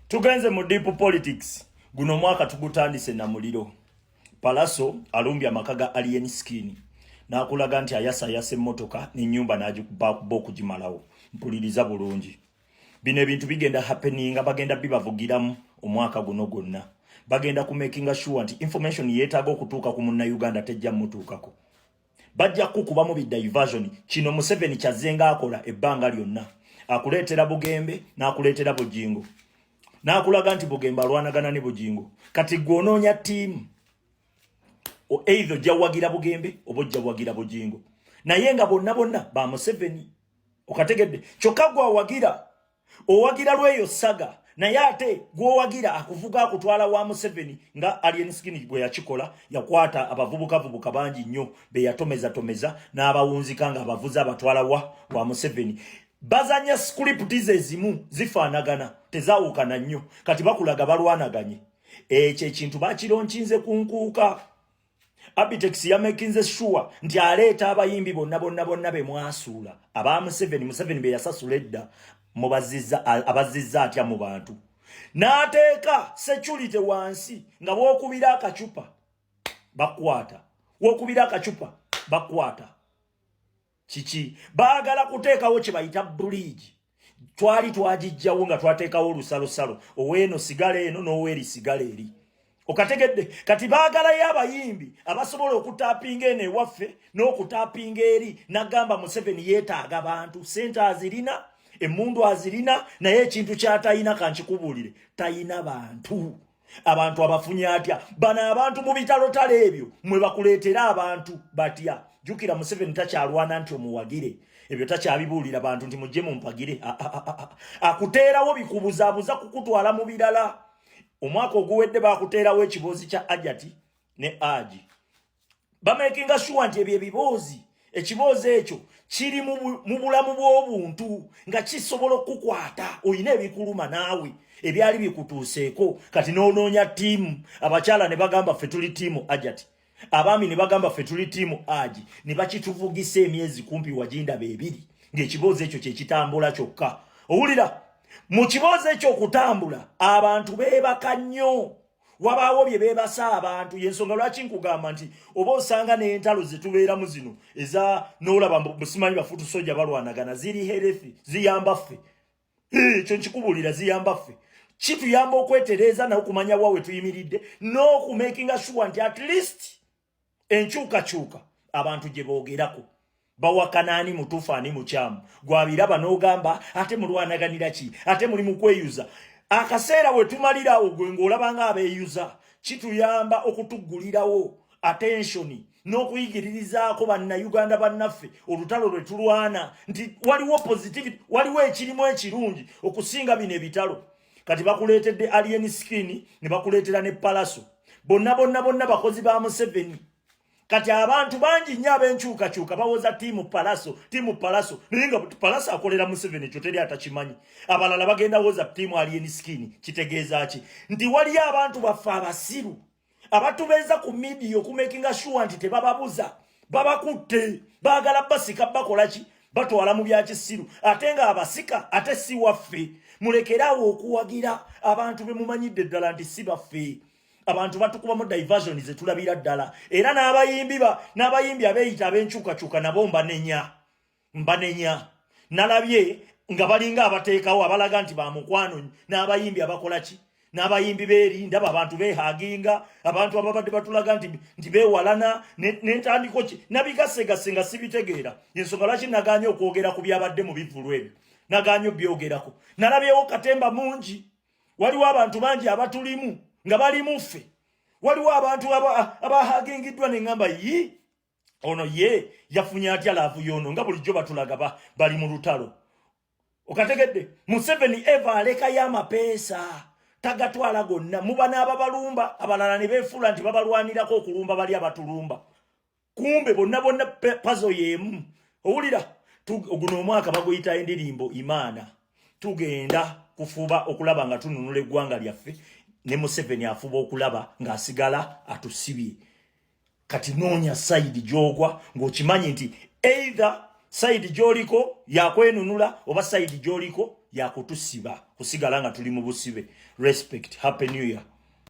Tugenze mu deep politics. Guno omwaka tugutandise na muliro. Pallaso alumbye amaka ga Alien Skin n'akulaga nti ayasayasa emmotoka n'ennyumba n'agikubakuba okugimalawo. Mpuliriza bulungi. Bino ebintu bigenda happeninga, bagenda bibavugiramu omwaka guno gwonna. Bagenda ku makinga sure nti information yeetaaga okutuuka ku Munnayuganda tejja mutuukako. Bajja kukubamu bi diversion. Kino Museveni kyazzenga akola ebbanga lyonna. Akuleetera Bugembe n'akuleetera Bugingo, n'akulaga nti Bugembe alwanagana ne Bugingo. Kati gwe onoonya ttiimu, either ojja wagira Bugembe oba ojja wagira Bugingo, naye nga bonna bonna ba Museveni. Okategedde? Kyokka gwe awagira, owagira lweyo saga, naye ate gwowagira akuvuga akutwala wa Museveni, nga Alien Skin bwe yakikola. Yakwata abavubukavubuka bangi nnyo be yatomezatomeza n'abawunzika nga abavuzi abatwala wa Museveni. Bazanya script ze ezimu, zifaanagana, tezaawukana nnyo. Kati bakulaga balwanaganye. Ekyo ekintu bakilaunchinze ku nkuuka. Abitex yamakinze sure nti aleeta abayimbi bonna bonna bonna be mwasuula aba Museveni, Museveni be yasasula edda, mubazizza, abazizza atya mu bantu, n'ateeka security wansi nga bw'okubira akacupa bakwata, w'okubira akacupa bakwata. Kiki baagala kuteekawo? Kye bayita bridge twali twagijjawo nga twateekawo olusalosalo, oweeno sigala eno n'oweeri sigala eri. Okategedde? Kati baagalayo abayimbi abasobola okutappinga eno ewaffe n'okutappinga eri. Nagamba Museveni yeetaaga bantu, sente azirina, emundu azirina, naye ekintu kyatayina kankikubuulire, tayina bantu. Abantu abafunye atya bano abantu mu bitalotalo ebyo mwe bakuleetera abantu batya? Jjukira, Museveni takyalwana nti omuwagire, ebyo takyabibuulira bantu nti mujje mumpagire. Akuteerawo bikubuzaabuza kukutwala mu birala. Omwaka oguwedde bakuteerawo ekiboozi kya Ajati ne Aji, bamakinga sure nti ebyo ebiboozi, ekiboozi ekyo kiri mu bulamu bw'obuntu nga kisobola okukukwata, olina ebikuluma naawe ebyali bikutuuseeko. Kati n'onoonya ttiimu, abakyala ne bagamba ffe tuli ttiimu Ajati, abaami ne bagamba ffe tuli ttiimu Aji, ne bakituvugisa emyezi kumpi wagindaba 2 ng'ekiboozi ekyo kyekitambula kyokka. Owulira, mu kiboozi ekyo okutambula abantu beebaka nnyo, wabaawo bye beebasa abantu. Yensonga lwaki nkugamba nti oba osanga n'entalo zetubeeramu zino eza n'olaba musimanyi ba foot soldier balwanagana ziri healthy, ziyamba ffe. Ekyo nkikubuulira, ziyamba ffe, kituyamba okwetereeza n'okumanya wa we tuyimiridde n'okumakinga sure nti at least enkyukakyuka abantu gye boogerako bawakana ani mutuufu ani mukyamu. Gwabiraba n'ogamba ate mulwanaganira ki, ate muli mu kweyuza. Akaseera we tumalirawo gwe ng'olaba nga abeeyuza, kituyamba okutuggulirawo attention n'okuyigiririzaako Bannayuganda bannaffe olutalo lwe tulwana nti waliwo positivity, waliwo ekirimu ekirungi okusinga bino ebitalo. Kati bakuleetedde Alien Skin ne bakuleetera ne Pallaso, bonna bonna bonna bakozi ba Museveni. Kati abantu bangi nnyo ab'enkyukakyuka bawoza ttiimu Pallaso, ttiimu Pallaso, naye nga Pallaso akolera Museveni, ekyo teri atakimanyi. Abalala bagenda woza ttiimu Alien Skin. Kitegeeza ki? Nti waliyo abantu baffe abasiru abatubeeza ku media okumakinga sure nti tebababuza, babakutte, baagala basika, bakola ki, batwala mu byakisiru, ate nga abasika ate si waffe. Mulekeraawo okuwagira abantu be mumanyidde ddala nti si baffe. Abantu batukubamu diversion zetulabira ddala. Era n'abayimbi n'abayimbi abeeyita ab'enkyukakyuka nabo mbanenya, mbanenya. Nalabye nga balinga abateekawo abalaga nti bamukwano n'abayimbi abakola ki, n'abayimbi beeri. Ndaba abantu beehaginga, abantu ababadde batulaga nti beewalana n'entandiko ki nabigasegase nga sibitegeera. Ensonga lwaki naganye okwogera ku byabadde mu bivvulu ebyo, naganye obyogerako. Nalabyewo katemba mungi, waliwo abantu bangi abatulimu nga balimu ffe, waliwo abantu abahagingiddwa neŋŋamba yi ono ye yafunye atya love y'ono, nga bulijjo batulaga bali mu lutalo. Okategedde? Museveni eva alekayo amapeesa, tagatwala gonna. Muba n'ababalumba abalala ne beefuula nti babalwanirako okulumba bali abatulumba, kumbe bonna bonna puzzle y'emu. Owulira, guno omwaka baguyita endirimbo imaana. Tugenda kufuba okulaba nga tununula eggwanga lyaffe, ne Museveni afuba okulaba ng'asigala atusibye. Kati noonya side gy'ogwa ng'okimanyi nti either side gy'oliko yakwenunula oba side gy'oliko. Yakutusiba kusigala nga tuli mu busibe. Respect, happy new year.